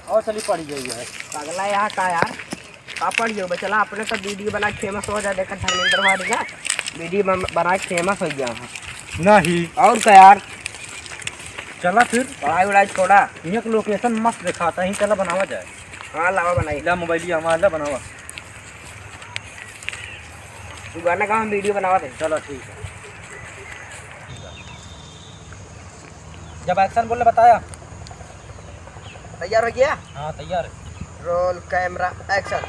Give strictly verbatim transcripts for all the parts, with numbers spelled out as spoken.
और चली पढ़ गई है। पगला यहाँ का यार, का पढ़ गयो बे? चला अपने तो वीडियो बना के फेमस हो जाए। देखा धर्मेंद्र भाई ना वीडियो बन-, बना के फेमस हो गया है। नहीं। और का यार? चला फिर। पढ़ाई वढ़ाई छोड़ा। एक लोकेशन मस्त दिखाता ही, चला बनावा जाए। हाँ, लावा बनाई। ला मोबाइल हमारा, ला बनावा। तू गाना गा, हम वीडियो बनावा थे। चलो ठीक है। जब एक्शन बोले बताया। तैयार हो गया? हाँ, तैयार है। Roll, camera, action.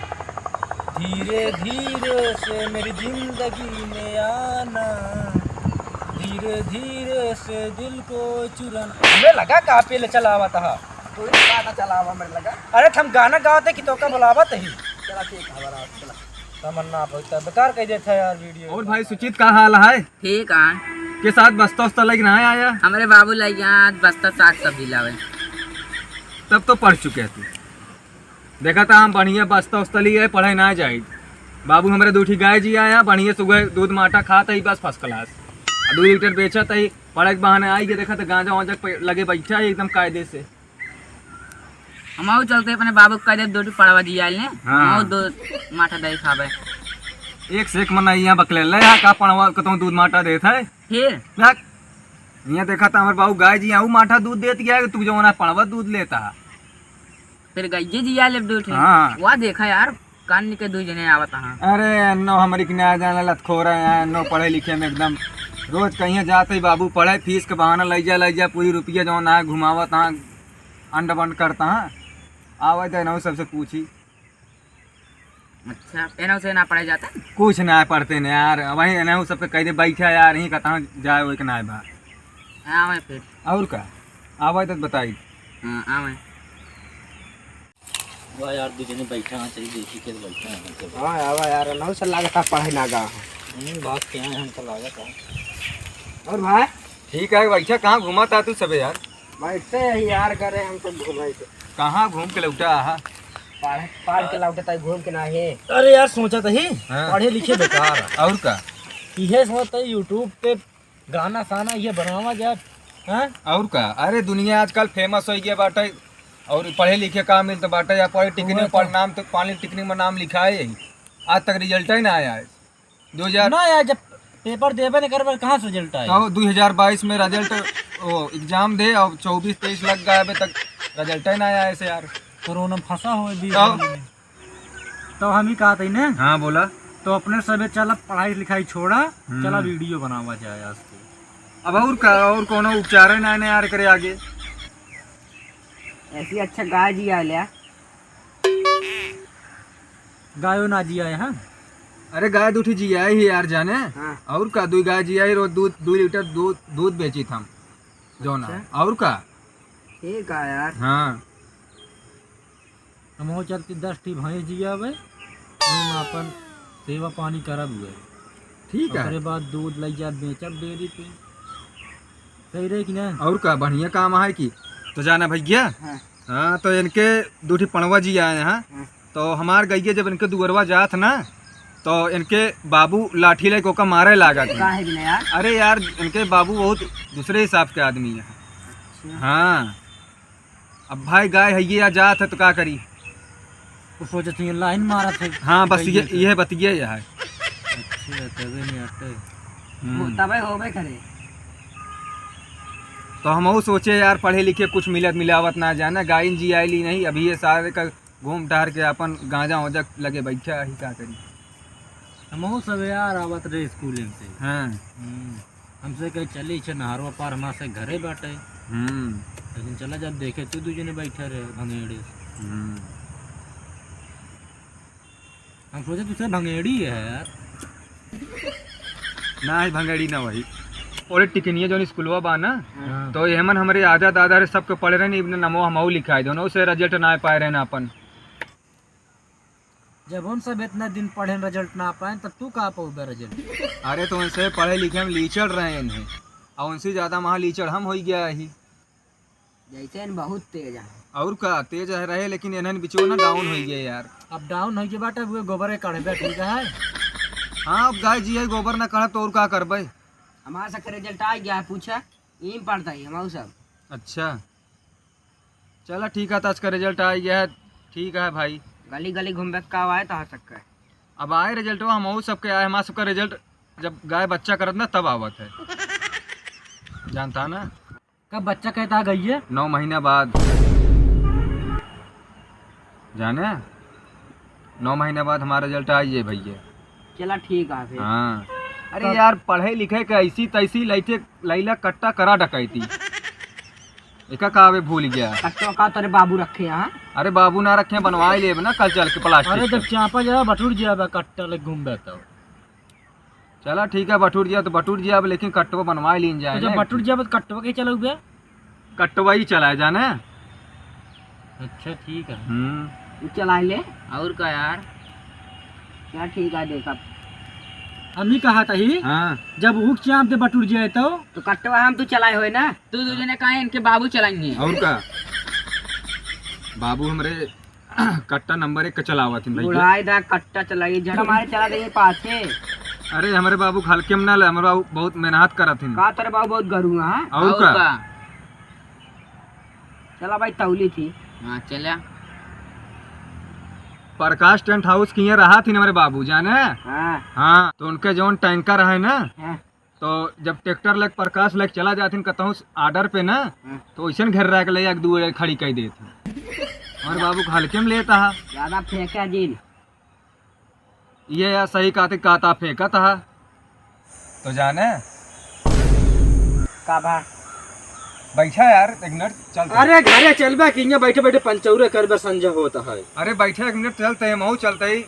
धीरे धीरे से मेरी जिंदगी में आना, धीरे धीरे से दिल को चुराना। हमें लगा कापे ले चलावत हा। तू ही गाना चलावा, मेरे लगा। अरे, हम गाना गावत है कि तोका बुलावत ही। चला ठीक है, बराबर, चला। तमन्ना भगता बेकार कह देता है यार वीडियो। और भाई सुचित, का हाल है? ठीक है। के साथ बस्ता उस्ता लेके ना आया? हमरे बाबू लइ गया आज बस्ता साग सब्जी लावे। तब तो पढ़ चुके हैं तू। देखा था हम बढ़िया बस्ता उस्ता लिए पढ़े ना जाई। बाबू हमरे दू ठी गाय जी आया, बढ़िया सुबह दूध माठा खात ही बस फर्स्ट क्लास। आ दू लीटर बेचत ही, पढ़े के बहाने आई के देखा तो गांजा वांजा पे लगे बैठा है एकदम कायदे से। हमहू चलते अपने बाबू के कह दे दो ठी पड़वा जी आइल ने, हाँ। हमहू दो माठा दही खाबे। एक से एक मना यहाँ बकले ले, यहाँ का पड़वा कतौ दूध माठा देत है। फिर? देख, यहाँ देखा था हमरे बाबू गाय जी, यहाँ माठा दूध देत गया, तू जो ना पड़वा दूध लेता। फिर गइये जी आइल दो ठी। हाँ। वाह देखा यार, कान के दू जने आवत हाँ। अरे, अन्नो हमरी के ना जाने लतखोर है, अन्नो पढ़े लिखे में एकदम। रोज कहीं जात ही बाबू पढ़े, फीस के बहाना लइ जा, लइ जा, पूरी रुपया जौन है घुमावत हाँ, अंड बंड करता हाँ। आवे तो एनहू सबसे पूछी। अच्छा, एनहू से ना पढ़े जाता? कुछ ना पढ़ते ने यार, वही एनहू सबके कह दे बैठा यार, यहीं कतहाँ जाए वही के ना बा। आवे फिर। और का? आवे तो बताई। हाँ, आवे। वाह यार, दू जने बैठा हैं, चलिए देखी के बैठा हैं, हम सब। हाँ, आवा यार, एनहू से लागत है पढ़े ना गा। हम्म, बात क्या है, हमको लागत है। और भाई? ठीक है, बैठा, कहाँ घूमा था तू सबे यार? बैठते हैं यार, करे हम सब घूमे के। कहाँ घूम के लौटा आहा? पढ़, पढ़ के लौटा था, घूम के ना है। अरे यार, सोचा था ही, हाँ। पढ़े लिखे बेकार है। और का? यह सोचता है YouTube पे गाना साना ये बनावा जाए, हैं? और का? अरे दुनिया आजकल फेमस होइ गया बाटे, और पढ़े लिखे का मिलत बाटे, या पॉलिटेक्निक ओए तो। पर नाम तो पॉलिटेक्निक में नाम लिखा है यही, आज तक रिजल्ट ही ना आया है। दो हजार ना यार, जब पेपर देबे नहीं करबे, कहाँ से रिजल्ट आए? तो दो हजार बाईस में रिजल्ट, ओ, एग्जाम दे, और चौबीस तेईस लग गया, अबे तक रिजल्ट ही ना आया है यार। कोरोना में फंसा हुआ है बीस तो? साल में। तो हम ही कहत ही ने। हाँ, बोला। तो अपने सबे चला पढ़ाई लिखाई छोड़ा, हम्म। चला वीडियो बनावा जाए आज के। अब और का, और कोनो उपचार है ना, ना यार करे आगे। ऐसी अच्छा गाय जी आ लिया। गायो ना जी आए, हाँ? अरे गाय दू ठी जी आई है यार जाने। हाँ। और का, दू गाय जी आई, रोज दूध, दू लीटर दूध, दूध बेची था हम। जौना। अच्छा। और का? ठीक है यार। हाँ। हमहू चलती दस ठी भैंस जियावे, हम अपन सेवा पानी करब हुए। ठीक है। ओकरे बाद दूध लइ जाब बेचब डेयरी पे। सही रहे कि ना? और का, बढ़िया काम है कि। तो जाना भैया। हाँ। हाँ, तो इनके दू ठी पड़वा जी आए हैं। हाँ। तो हमार गइया जब इनके दुअरवा जात ना, तो इनके बाबू लाठी लेके ओका मारे लागत हैं। काहे कि ना यार? अरे यार, इनके बाबू बहुत दूसरे हिसाब के आदमी हैं। अच्छा। हाँ। अब भाई गाय है ये या जात है तो का करी? वो सोचत ही लाइन मारत है। हाँ, बस ये, ये बतिया ये है। अच्छा, तबे नहीं आते। हम्म। वो तबे होबे करे। तो हमहू सोचे यार पढ़े लिखे कुछ मिलत मिलावत ना जाने, गायन जी आइली नहीं, अभी ये सारे का घूम टहर के अपन गांजा वांजा लगे बैठा ही का करी। हमहू सब यार आवत रहे स्कूल से। हाँ। हम्म। हमसे कहे चली छे नहरवा पार, हमार से घरे बाटे। हम्म। लेकिन चला जब देखे तू दू जने बैठे रहे भंगेड़े। हम्म। हम सोचे तुझसे भंगेड़ी है यार। ना है भंगेड़ी ना वही। और टिकनिया जौन स्कूलवा बा ना, हाँ। तो एमन हमरे आजा दादा रे सबके पढ़े रहे, इबन नमो हमहू लिखाए दो ना, उसे रिजल्ट ना पाए रहे ना अपन। जब हम सब इतना दिन पढ़े रिजल्ट ना पाए, तब तू कहाँ पाउबे रिजल्ट? अरे तो उनसे पढ़े लिखे में लीचड़ रहे हैं, और उनसे ज्यादा महा लीचड़ हम हो गया ही। जैसे इन बहुत तेज है। और का तेज है रहे, लेकिन इन्हन बिचो ना डाउन हो गए यार। अब डाउन हो गए बाटे, वो गोबर के काढ़बे ठीक है। हाँ, अब गाय जी है, गोबर ना काढ़ब तो और का करबे? हमारे सबके रिजल्ट आ गया है, पूछा, ईम पढ़ता ही हम सब। अच्छा। चला ठीक है, तो आज का result आ गया है। ठीक है भाई। गली गली घूमबे का आए तो आ सकता है। अब आए result, वो हम सबके आए, हमारा सबका result जब गाय बच्चा करत ना तब आवत है। जानता ना? कब बच्चा कहता आ गई है? नौ महीना बाद। जाने, नौ महीना बाद हमारा result आ जाए भैया। चला ठीक है फिर। हाँ। अरे तब यार, पढ़े लिखे के ऐसी तैसी लैते लैला कट्टा करा डकैती। एका का अबे भूल गया? कट्टो का तेरे बाबू रखे हैं? अरे बाबू ना रखे, बनवाए लेब ना कल चल के प्लास्टिक अरे जब का। चापा जाए बटुर जाए कट्टा ले घूम बैठा। चला ठीक है, बटुर जिया तो बटुर जिया, अब लेकिन कट्टवा बनवाए लीन जाए तो जब ना। बटुर जिया तो कट्टवा के चलाऊ बे? कट्टवा ही चलाए जाने। अच्छा ठीक है। हम्म। तू चलाए ले। और का यार? क्या ठीक है, देखा। हम ही कहा था ही। हाँ। जब हुक चाप दे बटुर जिया तो। तो कट्टवा हम तू चलाए होए ना। तू दो जने काहे इनके बाबू चलाएंगे? और का? बाबू हमरे कट्टा नंबर एक का चलावत हिन भैया। बुढ़ाई दा कट्टा चलाई, झट मारे चला दे पाछे। अरे हमरे बाबू हल्के में ना ले, हमरे बाबू बहुत मेहनत करत हिन। का तेरे बाबू बहुत गरू है, हाँ? और और का? का? चला भाई तौली थी। हाँ चला। प्रकाश टेंट हाउस किए रहा थी हमरे बाबू जाने। हाँ। हाँ, तो उनके जौन टैंकर है ना, हाँ। तो जब ट्रैक्टर लेके प्रकाश लेके चला जाथिन कतहूँ आर्डर पे ना, हाँ। तो वैसन घर रह के ले एक दू खड़ी कई देत हैं। हमारे बाबू के हल्के में लेता है। ज्यादा फेंका जिन। ये यार सही कहते, कहता फेंकत है। तो जाने का भा? बैठा यार, एक मिनट चलते। अरे घरे चलबा कि इहाँ बैठे बैठे पंचौरे करबा, संझा होता है। अरे बैठा एक मिनट, चलते हैं, महू चलते ही।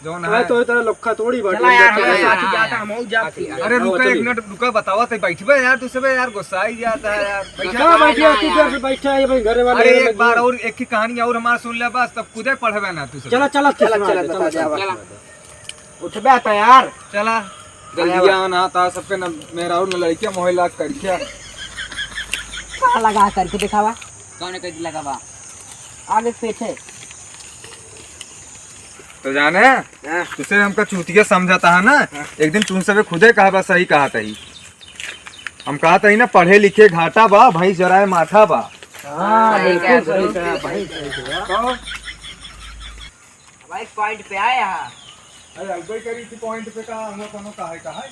जौन अरे है। तो इतना लुक्खा थोड़ी बाटे, चला यार, बैठा हमारे है। साथ ही जाता, हम और जाते हैं। अरे आओ, रुका, एक चलिए। मिनट रुका, बतावा तो बैठबे यार, तू सबे यार गुस्सा ही जाता है यार। बैठा, कहाँ बैठे? बैठा कितना यार। से बैठा है भाई घरे वाले अरे घरे एक बार बैठे। और एक ही कहानी और हमारा सुन ले बस, तब खुदे पढ़बे ना तू सब। चला, चला, चला, सुना चला, दे, बता चला, दे, चला। आवा। उठबे तो यार। चला। जल्दी आवा। आना था सबके न मेहरारू न लड़किया मोहे लाग करके। कहाँ लगा करके दिखावा? कौन है कहीं लगा बा? आगे पीछे। तो जाने, हाँ। तुसे हमका चूतिया समझता है ना, हाँ। एक दिन तुम सबे खुदे कहा बा, सही कहा तही। हम कहा तही ना, पढ़े लिखे घाटा बा, भैंस जराए माठा बा। हाँ, सही बिल्कुल कहा, सही सही कहा, कहा। भाई, सही कहा। तो? अब एक point पे आए यहाँ। अरे, अब कोई करी थी point पे कहा, हम कोनो कहा है, कहा है?